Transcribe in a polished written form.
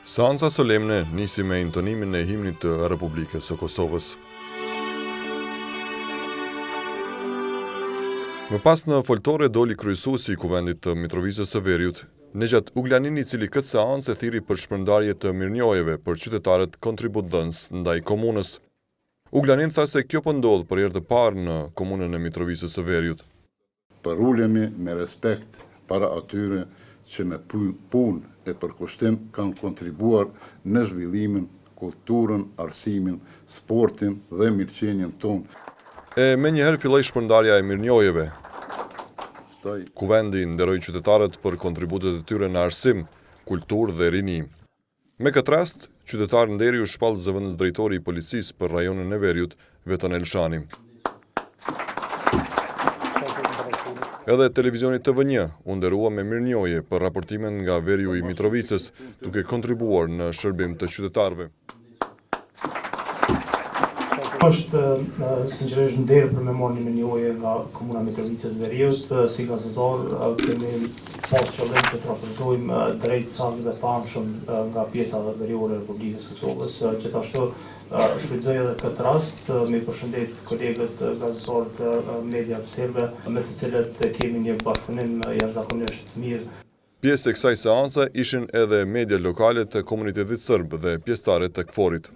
Seanca solemne nisi me intonimin e himnit të Republikës së Kosovës. Më pas në foltore doli kryesuesi i Kuvendit të Mitrovicës së Veriut, Nexhat Ugljanin i cili këtë seancë e thirri për shpërndarje të mirënjohjeve për qytetarët kontributdhënës ndaj komunës. Ugljanin tha se kjo po ndodh për herë të parë në komunën e Mitrovicës së Veriut. Përulemi me respekt para atyre që me punë e përkushtim kanë kontribuar në zhvillimin, kulturën, arsimin, sportin dhe mirëqenien tonë. E menjëherë filloi shpërndarja e mirënjohjeve. Kuvendi nderoi qytetarët për kontributet e tyre në arsim, kulturë dhe rini. Me këtë rast, qytetar nderi u shpall zëvendësdrejtori i Policisë për rajonin e Veriut, Veton Elshani. Edhe televizioni TV një u nderua me mirënjohje për raportimet nga veriu i Mitrovicës, duke kontribuar në shërbim të qytetarëve. Është sinqerisht nder për me marrë një mirënjohje nga Komuna e Mitrovicës Veriut. Si gazetar kemi pas qëllim që të raportojmë drejt, saktë dhe paanshëm nga pjesa veriore e Republikës së Kosovës. Gjithashtu shfrytëzoj edhe këtë rast me i përshëndet kolegët gazetarë të mediave serbe me të cilët kemi një bashkëpunim jashtëzakonisht të mirë. Pjesë e kësaj seance ishin edhe media lokale të komunitetit serb dhe pjesëtare të KFOR-it.